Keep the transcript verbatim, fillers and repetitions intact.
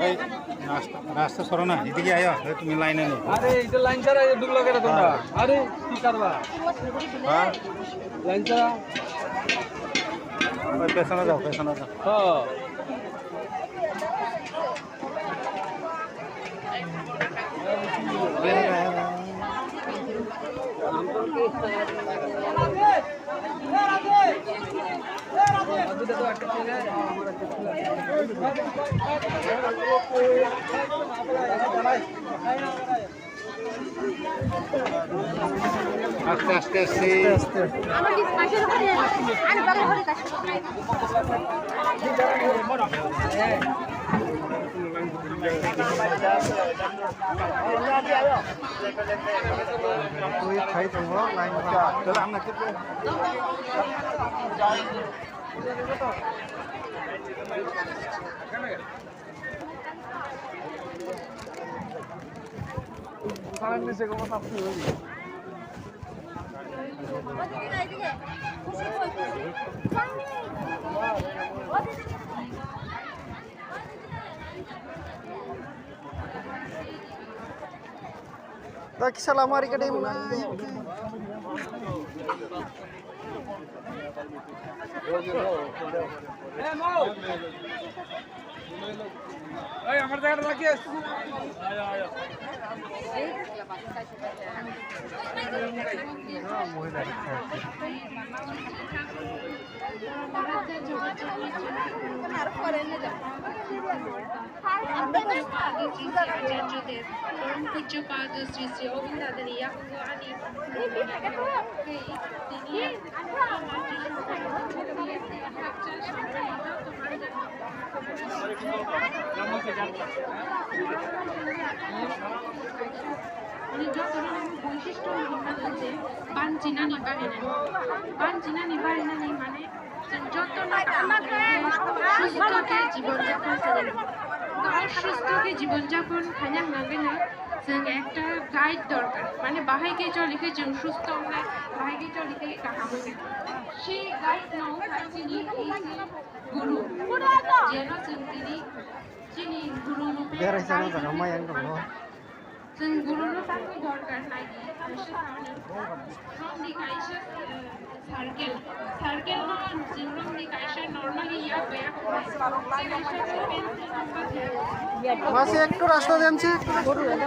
এই রাস্তা, রাস্তা সরো না, এদিকে আয়, এই তুমি লাইনে নেই। আরে, এটা লাইন ছাড়া, এটা ঢুকলো কেন তোমরা? হ্যাঁ। আরে, কি কারবার? হ্যাঁ? লাইন ছাড়া। ওই পেছনে যাও, পেছনে যাও। হ্যাঁ। আস্তে আস্তে আস্তে। Da kisa lama ri kadai muna. এই, আমার জায়গাটা রাখিস। পূজ্যপাদ শ্রী শ্রী অরবিন্দ আদানি ইয়াকুঙ্গ আদি Ani joto rok baisikto ni bagwi nani. Banchina ni bagwi nani mane chwng joto no kaham khe susto khe jibon japon khainai. To o susto khe jibon japon khaina hwnwi no chwng ekta guide dorkar. Mane bahai khe choli khe chwng susto wngnai, bahai khe choli khe kaham wngnai. Sei guide no chini ei je guru, jeno chwng tini chini guru rupe Berai chana jaga maya wng tongo. Chwng guru no tangwi dorkar nai di, kaisa thani. Romni kaisa, eh, circle. Circle no chwng romni kaisa normally yak bai yak bai. Kaisa pencil number. Masi ekটু রাস্তা দেন, একটু রাস্তা দেন।